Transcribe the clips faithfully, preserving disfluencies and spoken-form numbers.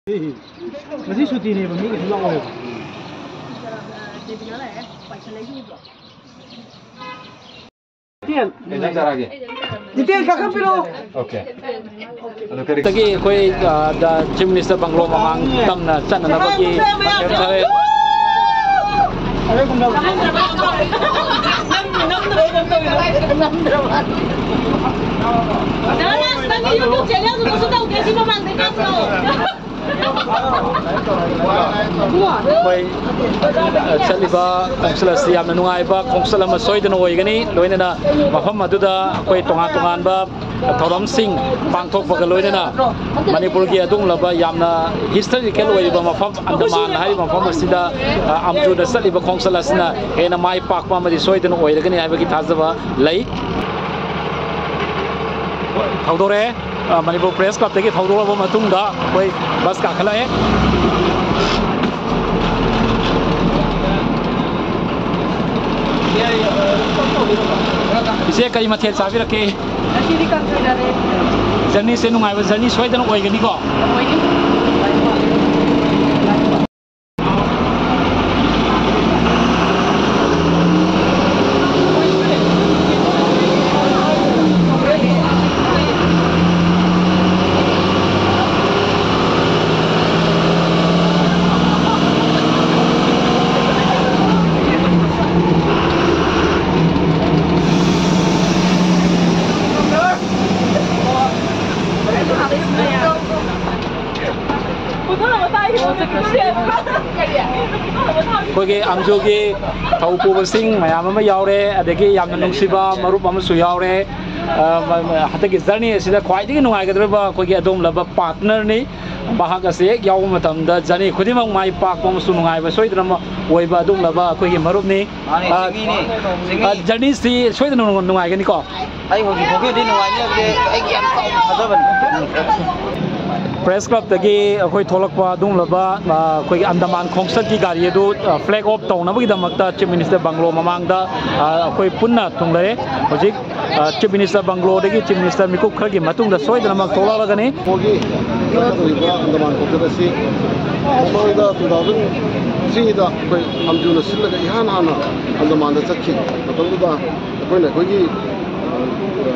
ꯉꯁꯤ ꯁꯨꯇꯤꯅꯦꯕ, ꯃꯤ ꯀꯩꯁꯨ ꯂꯥꯛꯑꯣꯏꯕ꯫ ꯀꯩ ꯏꯟꯖꯥꯡ ꯆꯥꯔꯛꯑꯒꯦ? ꯖꯤꯇꯦꯟ, ꯀꯥꯈꯠꯄꯤꯔꯣ꯫ ꯑꯣꯀꯦ꯫ ꯑꯗꯣ ꯀꯔꯤ ꯗꯒꯤ ꯑꯩꯈꯣꯏ, ꯑ, ꯗ ꯆꯤꯐ ꯃꯤꯅꯤꯁꯇꯔ ꯕꯪꯒ꯭ꯂꯣ ꯃꯃꯥꯡ ꯇꯝꯅ ꯆꯠꯅꯅꯕꯒꯤ ꯃꯊꯦꯜ ꯊꯥꯔꯦ꯫ ꯅꯪꯒꯤ YouTube channel ꯗꯨꯗꯁꯨ ꯇꯧꯒꯦ, ꯁꯤ ꯃꯃꯥꯡꯗꯩ ꯀꯥꯞꯄ꯭ꯔꯣ? ꯑꯩꯈꯣꯏ ꯆꯠꯂꯤꯕ ꯈꯣꯡꯆꯠ ꯑꯁꯤ ꯌꯥꯝꯅ ꯅꯨꯡꯉꯥꯏꯕ ꯈꯣꯡꯆꯠ ꯑꯃ ꯁꯣꯏꯗꯅ ꯑꯣꯏꯒꯅꯤ꯫ ꯂꯣꯏꯅꯅ ꯃꯐꯝ ꯑꯗꯨꯗ ꯑꯩꯈꯣꯏ ꯇꯣꯉꯥꯟ ꯇꯣꯉꯥꯟꯕ ꯊꯧꯔꯝꯁꯤꯡ ꯄꯥꯡꯊꯣꯛꯄꯒ ꯂꯣꯏꯅꯅ ꯃꯅꯤꯄꯨꯔꯒꯤ ꯑꯗꯨꯒꯨꯝꯂꯕ ꯌꯥꯝꯅ ꯍꯤꯁꯇꯣꯔꯤꯀꯦꯜ ꯑꯣꯏꯔꯤꯕ ꯃꯐꯝ ꯑꯟꯗꯃꯥꯟ ꯍꯥꯏꯔꯤꯕ ꯃꯐꯝ ꯑꯁꯤꯗ, ꯑ, ꯑꯝꯖꯨꯗ ꯆꯠꯂꯤꯕ ꯈꯣꯡꯆꯠ ꯑꯁꯤꯅ ꯍꯦꯟꯅ ꯃꯥꯏ ꯄꯥꯛꯄ ꯑꯃꯗꯤ ꯁꯣꯏꯗꯅ ꯑꯣꯏꯔꯒꯅꯤ ꯍꯥꯏꯕꯒꯤ ꯊꯥꯖꯕ ꯂꯩ꯫ ꯊꯧꯗꯣꯔꯛꯑꯦ꯫ ꯑ, ꯃꯅꯤꯄꯨꯔ ꯄ꯭ꯔꯦꯁ ꯀ꯭ꯂꯕꯇꯒꯤ ꯊꯧꯗꯣꯔꯛꯂꯕ ꯃꯇꯨꯡꯗ ꯑꯩꯈꯣꯏ ꯕꯁ ꯀꯥꯈꯠꯂꯛꯑꯦ꯫ ꯏꯆꯦ, ꯀꯔꯤ ꯃꯊꯦꯜ ꯆꯥꯕꯤꯔꯛꯀꯦ? ꯉꯁꯤꯗꯤ ꯀꯥꯡꯁꯣꯏ ꯆꯥꯔꯦ꯫ ꯖꯔꯅꯤꯁꯦ ꯅꯨꯡꯉꯥꯏꯕ ꯖꯔꯅꯤ ꯁꯣꯏꯗꯅ ꯑꯣꯏꯒꯅꯤꯀꯣ? ꯑꯣꯏꯅꯤ꯫ ꯑꯩꯈꯣꯏꯒꯤ ꯑꯝꯖꯨꯒꯤ ꯊꯧ ꯄꯨꯕꯁꯤꯡ ꯃꯌꯥꯝ ꯑꯃ ꯌꯥꯎꯔꯦ, ꯑꯗꯒꯤ ꯌꯥꯝꯅ ꯅꯨꯡꯁꯤꯕ ꯃꯔꯨꯞ ꯑꯃꯁꯨ ꯌꯥꯎꯔꯦ꯫ ꯑ, ꯃ-, ꯃ-, ꯍꯟꯗꯛꯀꯤ ꯖꯔꯅꯤ ꯑꯁꯤꯗ ꯈ꯭ꯋꯥꯏꯗꯒꯤ ꯅꯨꯡꯉꯥꯏꯒꯗꯧꯔꯤꯕ ꯑꯩꯈꯣꯏꯒꯤ ꯑꯗꯨꯒꯨꯝꯂꯕ ꯄꯥꯔꯠꯅꯔꯅꯤ꯫ ꯃꯍꯥꯛ ꯑꯁꯤ ꯍꯦꯛ ꯌꯥꯎꯕ ꯃꯇꯝꯗ ꯖꯔꯅꯤ ꯈꯨꯗꯤꯡꯃꯛ ꯃꯥꯏ ꯄꯥꯛꯄ ꯑꯃꯁꯨꯡ ꯅꯨꯡꯉꯥꯏꯕ ꯁꯣꯏꯗꯅꯃꯛ ꯑꯣꯏꯕ ꯑꯗꯨꯒꯨꯝꯂꯕ ꯑꯩꯈꯣꯏꯒꯤ ꯃꯔꯨꯞꯅꯤ꯫ ꯃꯥꯅꯦ, ꯑ, ꯆꯤꯡꯃꯤꯅꯦ, ꯆꯤꯡꯃꯤ꯫ ꯑ, ꯖꯔꯅꯤꯁꯤ ꯁꯣꯏꯗꯅ ꯅꯨꯡ-, ꯅꯨꯡꯉꯥꯏꯒꯅꯤꯀꯣ? ꯑꯩ ꯍꯧꯖꯤꯛ ꯐꯥꯎꯒꯤꯗꯤ ꯅꯨꯡꯉꯥꯏꯅꯤ ꯍꯥꯏꯕꯁꯦ ꯑꯩꯒꯤ ꯌꯥꯝ ꯆꯥꯎꯅ ꯊꯥꯖꯕꯅꯤ꯫ ꯄ꯭ꯔꯦꯁ ꯀ꯭ꯂꯕꯇꯒꯤ ꯑꯩꯈꯣꯏ ꯊꯣꯛꯂꯛꯄ ꯑꯗꯨꯒꯨꯝꯂꯕ, ꯑ, ꯑꯩꯈꯣꯏꯒꯤ ꯑꯟꯗꯃꯥꯟ ꯈꯣꯡꯆꯠꯀꯤ ꯒꯥꯔꯤ ꯑꯗꯨ, ꯑ, ꯐ꯭ꯂꯦꯒ ꯑꯣꯐ ꯇꯧꯅꯕꯒꯤꯗꯃꯛꯇ ꯆꯤꯐ ꯃꯤꯅꯤꯁꯇꯔ ꯕꯪꯒ꯭ꯂꯣ ꯃꯃꯥꯡꯗ, ꯑ, ꯑꯩꯈꯣꯏ ꯄꯨꯟꯅ ꯊꯨꯡꯂꯔꯦ꯫ ꯍꯧꯖꯤꯛ ꯑ, Chief Minister ꯕꯪꯒ꯭ꯂꯣꯗꯒꯤ Chief Minister ꯃꯤꯀꯨꯞ ꯈꯔꯒꯤ ꯃꯇꯨꯡꯗ ꯁꯣꯏꯗꯅꯃꯛ ꯊꯣꯛꯂꯛꯂꯒꯅꯤ꯫ ꯃꯣꯏꯒꯤ ꯆꯠꯀꯗꯧꯔꯤꯕ ꯑꯟꯗꯃꯥꯟ ꯈꯣꯡꯆꯠ ꯑꯁꯤ ꯃꯃꯥꯡꯗ two thousand three-ꯗ ꯑꯩꯈꯣꯏ ꯑꯝꯖꯨꯅ ꯁꯤꯜꯂꯒ ꯏꯍꯥꯟ ꯍꯥꯟꯅ ꯑꯟꯗꯃꯥꯟꯗ ꯆꯠꯈꯤ꯫ ꯃꯇꯝꯗꯨꯗ ꯑꯩꯈꯣꯏꯅ ꯑꯩꯈꯣꯏꯒꯤ, ꯑ,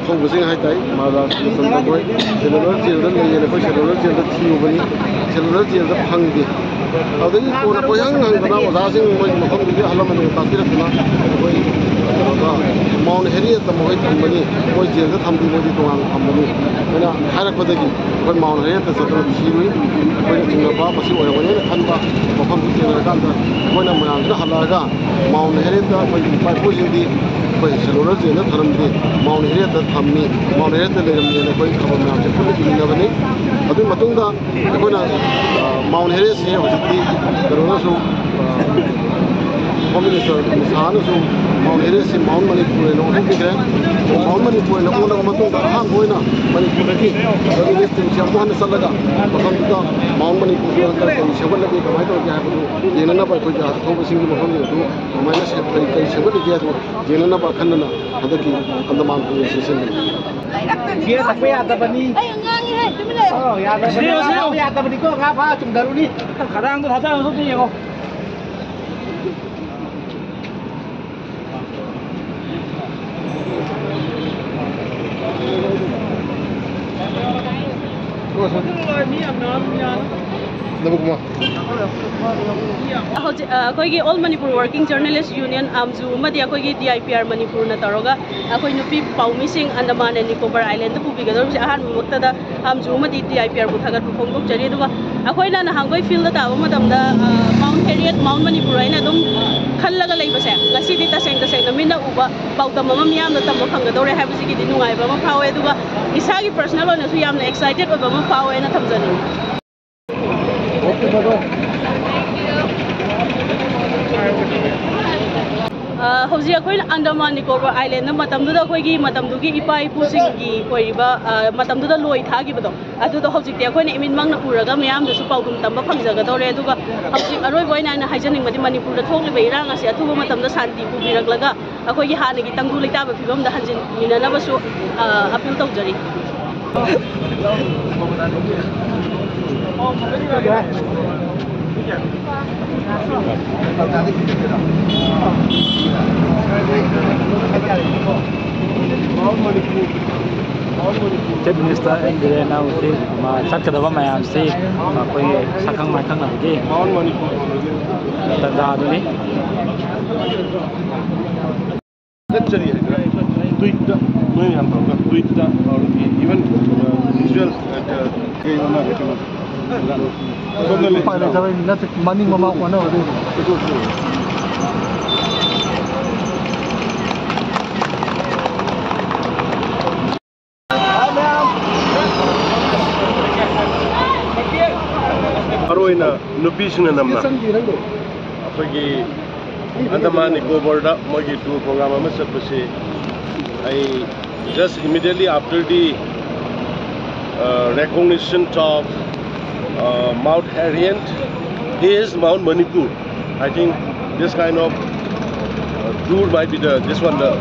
ꯊꯧꯕꯁꯤꯡ ꯍꯥꯏꯇꯥꯔꯦ, ꯃꯍꯥꯔꯥꯖ ꯔꯇꯟ ꯃꯣꯏ cellular jail-ꯗ ꯂꯩꯌꯦꯅ ꯑꯩꯈꯣꯏ cellular jail-ꯗ ꯊꯤꯔꯨꯕꯅꯤ꯫ Cellular jail-ꯗ ꯐꯪꯗꯦ꯫ ꯑꯗꯨꯗꯒꯤ ꯀꯣꯟꯅ ꯀꯣꯏꯍꯪ ꯍꯪꯗꯅ ꯑꯣꯖꯥꯁꯤꯡ ꯃꯣꯏ ꯃꯐꯝꯗꯨꯒꯤ ꯑꯍꯜ ꯂꯃꯟꯁꯤꯡꯅ ꯇꯥꯛꯄꯤꯔꯛꯇꯨꯅ ꯑꯩꯈꯣꯏ ꯀꯩꯅꯣꯗ Mount Harriet-ꯇ ꯃꯈꯣꯏ ꯊꯝꯕꯅꯤ, ꯃꯣꯏ jail-ꯗ ꯊꯝꯗꯦ, ꯃꯣꯏꯗꯤ ꯇꯣꯉꯥꯟꯅ ꯊꯝꯕꯅꯤ ꯍꯥꯏꯅ ꯍꯥꯏꯔꯛꯄꯗꯒꯤ ꯑꯩꯈꯣꯏ Mount Harriet-ꯇ ꯆꯠꯇꯅ ꯊꯤꯔꯨꯏ꯫ ꯑꯩꯈꯣꯏꯅ ꯆꯤꯡꯅꯕ ꯃꯁꯤ ꯑꯣꯏꯔꯝꯒꯅꯤꯅ ꯈꯟꯕ ꯃꯐꯝꯗꯨ ꯊꯦꯡꯅꯔꯀꯥꯟꯗ ꯑꯩꯈꯣꯏꯅ ꯃꯌꯥꯝꯁꯤꯅ ꯍꯜꯂꯛꯑꯒ Mount Harriet-ꯇ ꯑꯩꯈꯣꯏꯒꯤ ꯏꯄꯥ ꯏꯄꯨꯁꯤꯡꯗꯤ ꯑꯩꯈꯣꯏ cellular jail-ꯗ ꯊꯝꯂꯝꯗꯦ, Mount Harriet-ꯇ ꯊꯝꯃꯤ, Mount Harriet-ꯇ ꯂꯩꯔꯝꯃꯦꯅ ꯑꯩꯈꯣꯏ ꯈꯕꯔ ꯃꯌꯥꯝꯁꯦ ꯄꯨꯟꯅ ꯏꯃꯤꯟꯅꯕꯅꯤ꯫ ꯑꯗꯨꯒꯤ ꯃꯇꯨꯡꯗ ꯑꯩꯈꯣꯏꯅ, ꯑ, Mount Harriet-ꯁꯤ ꯍꯧꯖꯤꯛꯇꯤ ꯀꯩꯅꯣꯅꯁꯨ, ꯑ, Home Minister Amit ꯁꯥꯍꯅꯁꯨ Mount Harriet-ꯁꯤ Mount Manipur ꯍꯥꯏꯅ ꯑꯣꯟꯊꯣꯛꯄꯤꯈ꯭ꯔꯦ꯫ Mount Manipur ꯍꯥꯏꯅ ꯑꯣꯜꯂꯕ ꯃꯇꯨꯡꯗ ꯑꯍꯥꯟꯕ ꯑꯣꯏꯅ ꯃꯅꯤꯄꯨꯔꯗꯒꯤ revenue stream-ꯁꯤ ꯑꯃꯨꯛ ꯍꯟꯅ ꯆꯠꯂꯒ ꯃꯐꯝꯗꯨꯗ Mount Manipur-ꯁꯤ ꯍꯟꯗꯛ ꯀꯔꯤ ꯁꯦꯝꯒꯠꯂꯒꯦ, ꯀꯃꯥꯏꯅ ꯇꯧꯒꯦ ꯍꯥꯏꯕꯗꯨ ꯌꯦꯡꯅꯅꯕ ꯑꯩꯈꯣꯏꯒꯤ ꯑꯊꯧꯕꯁꯤꯡꯒꯤ ꯃꯐꯝꯁꯤꯡ ꯑꯗꯨ ꯀꯃꯥꯏꯅ ꯁꯦꯝ-, ꯀꯔꯤ, ꯀꯔꯤ ꯁꯦꯝꯒꯠꯂꯤꯒꯦ ꯍꯥꯏꯕꯗꯨ ꯌꯦꯡꯅꯅꯕ ꯑꯈꯟꯅꯅ ꯍꯟꯗꯛꯀꯤ ꯑꯟꯗꯃꯥꯟ ꯈꯣꯡꯖꯣꯝ ꯁꯤꯟꯕꯅꯤ꯫ ꯕꯤꯌꯔ ꯊꯛꯄ ꯌꯥꯗꯕꯅꯤ꯫ ꯑꯩ ꯉꯥꯡꯉꯤꯍꯦ, ꯇꯨꯃꯤꯟ ꯂꯩꯌꯣ꯫ ꯑꯣ, ꯌꯥꯗꯕꯅꯤ꯫ ꯁꯤꯗ ꯌꯦꯡꯉꯣ, ꯁꯤꯗ ꯌꯦꯡꯉꯣ꯫ ꯉꯥ ꯐꯥ ꯆꯨꯝꯊꯔꯨꯅꯤ꯫ ꯈꯗꯥꯡꯗꯣ ꯊꯥꯗꯔꯒ ꯊꯣꯛꯇ ꯌꯦꯡꯉꯣ꯫ ꯅꯕꯨꯛ ꯃꯥ꯫ ꯍꯧꯖꯤꯛ, ꯑ, ꯑꯩꯈꯣꯏꯒꯤ All Manipur Working Journalist Union, ꯑꯥꯝꯖꯨ, ꯑꯃꯗꯤ ꯑꯩꯈꯣꯏꯒꯤ D I P R ꯃꯅꯤꯄꯨꯔꯅ ꯇꯧꯔꯒ ꯑꯩꯈꯣꯏ ꯅꯨꯄꯤ ꯄꯥꯎꯃꯤꯁꯤꯡ ꯑꯟꯗꯃꯥꯟ and ꯅꯤꯀꯣꯕꯔ ꯑꯥꯏꯂꯦꯟꯗ ꯄꯨꯕꯤꯒꯗꯧꯔꯤꯕꯁꯦ ꯑꯍꯥꯟꯕꯃꯛꯇꯗ ꯑꯥꯝꯖꯨ ꯑꯃꯗꯤ D I P R ꯕꯨ ꯊꯥꯒꯠꯄ ꯐꯣꯡꯗꯣꯛꯆꯔꯤ꯫ ꯑꯗꯨꯒ ꯑꯩꯈꯣꯏꯅ ꯅꯍꯥꯟꯈꯣꯏ field-ꯗ ꯇꯥꯕ ꯃꯇꯝꯗ, ꯑ, Mount Harriet, Mount Manipur ꯍꯥꯏꯅ ꯑꯗꯨꯝ ꯈꯜꯂꯒ ꯂꯩꯕꯁꯦ, ꯉꯁꯤꯗꯤ ꯇꯁꯦꯡ ꯇꯁꯦꯡꯅ ꯃꯤꯠꯅ ꯎꯕ ꯄꯥꯎꯗꯝ ꯑꯃ ꯃꯤꯌꯥꯝꯅ ꯇꯝꯕ ꯐꯪꯒꯗꯧꯔꯦ ꯍꯥꯏꯕꯁꯤꯒꯤꯗꯤ ꯅꯨꯡꯉꯥꯏꯕ ꯑꯃ ꯐꯥꯎꯋꯦ꯫ ꯑꯗꯨꯒ ꯏꯁꯥꯒꯤ personal ꯑꯣꯏꯅꯁꯨ ꯌꯥꯝꯅ excited ꯑꯣꯏꯕ ꯑꯃ ꯐꯥꯎꯋꯦꯅ ꯊꯝꯖꯅꯤꯡꯉꯤ꯫ ꯑ, ꯍꯧꯖꯤꯛ ꯑꯩꯈꯣꯏꯅ ꯑꯟꯗꯃꯥꯟ ꯅꯤꯀꯣꯕꯔ ꯑꯥꯏꯂꯦꯟꯗ ꯃꯇꯝꯗꯨꯗ ꯑꯩꯈꯣꯏꯒꯤ ꯃꯇꯝꯗꯨꯒꯤ ꯏꯄꯥ ꯏꯄꯨꯁꯤꯡꯒꯤ ꯑꯣꯏꯔꯤꯕ, ꯑ, ꯃꯇꯝꯗꯨꯗ ꯂꯣꯏ ꯊꯥꯈꯤꯕꯗꯣ, ꯑꯗꯨꯗꯣ ꯍꯧꯖꯤꯛꯇꯤ ꯑꯩꯈꯣꯏꯅ ꯏꯃꯤꯠꯃꯛꯅ ꯎꯔꯒ ꯃꯤꯌꯥꯝꯗꯁꯨ ꯄꯥꯎꯗꯝ ꯇꯝꯕ ꯐꯪꯖꯒꯗꯧꯔꯦ꯫ ꯑꯗꯨꯒ ꯍꯧꯖꯤꯛ ꯑꯔꯣꯏꯕ ꯑꯣꯏꯅ ꯑꯩꯅ ꯍꯥꯏꯖꯅꯤꯡꯕꯗꯤ, ꯃꯅꯤꯄꯨꯔꯗ ꯊꯣꯛꯂꯤꯕ ꯏꯔꯥꯡ ꯑꯁꯤ ꯑꯊꯨꯕ ꯃꯇꯝꯗ ꯁꯥꯟꯇꯤ ꯄꯨꯕꯤꯔꯛꯂꯒ ꯑꯩꯈꯣꯏꯒꯤ ꯍꯥꯟꯅꯒꯤ ꯇꯪꯗꯨ ꯂꯩꯇꯥꯕ ꯐꯤꯕꯝꯗ ꯍꯟꯖꯤꯟꯃꯤꯟꯅꯅꯕꯁꯨ, ꯑ, ꯑꯄꯤꯜ ꯇꯧꯖꯔꯤ꯫ ꯆꯤꯐ ꯃꯤꯅꯤꯁꯇꯔ ꯑꯦꯟ ꯕꯤꯔꯦꯟꯅ ꯍꯧꯖꯤꯛ, ꯑ, ꯆꯠꯀꯗꯕ ꯃꯌꯥꯝꯁꯤ ꯑꯩꯈꯣꯏꯒꯤ ꯁꯛꯈꯪ ꯃꯥꯏꯈꯪꯅꯕꯒꯤ ꯇꯥꯟꯖꯥꯗꯨꯅꯤ꯫ ꯆꯠꯆꯔꯤ ꯍꯥꯏꯗꯅ ꯇ꯭ꯋꯤꯠꯇ, ꯅꯣꯏ ꯃꯌꯥꯝ ꯇꯧꯔꯒ ꯇ꯭ꯋꯤꯠꯇ ꯇꯧꯔꯒ, even, ꯑ, ꯚꯤꯖꯨꯋꯦꯜ, ꯑ, ꯀꯩ ꯑꯣꯟꯅꯒꯦ ꯀꯩꯅꯣ? ꯁꯣꯝꯗ ꯂꯩ꯫ ꯎꯄꯥꯏ ꯂꯩꯇꯕꯩ ꯅꯠꯇꯦ, ꯃꯅꯤꯡ ꯃꯃꯥꯡ ꯑꯣꯟꯅꯕꯗꯩꯅꯤ꯫ ꯃꯔꯨꯑꯣꯏꯅ ꯅꯨꯄꯤꯁꯤꯡꯅ ꯅꯝꯅ ꯑꯩꯈꯣꯏꯒꯤ ꯑꯟꯗꯃꯥꯟ ꯅꯤꯀꯣꯕꯔꯗ ꯃꯣꯏꯒꯤ ꯇꯨꯔ ꯄ꯭ꯔꯣꯒ꯭ꯔꯥꯝ ꯑꯃ ꯆꯠꯄꯁꯤ, ꯑꯩ just immediately after the, uh, recognition of, uh, Mount Harriet, here is Mount Manipur. I think this kind of, uh, tour might be the, this one, the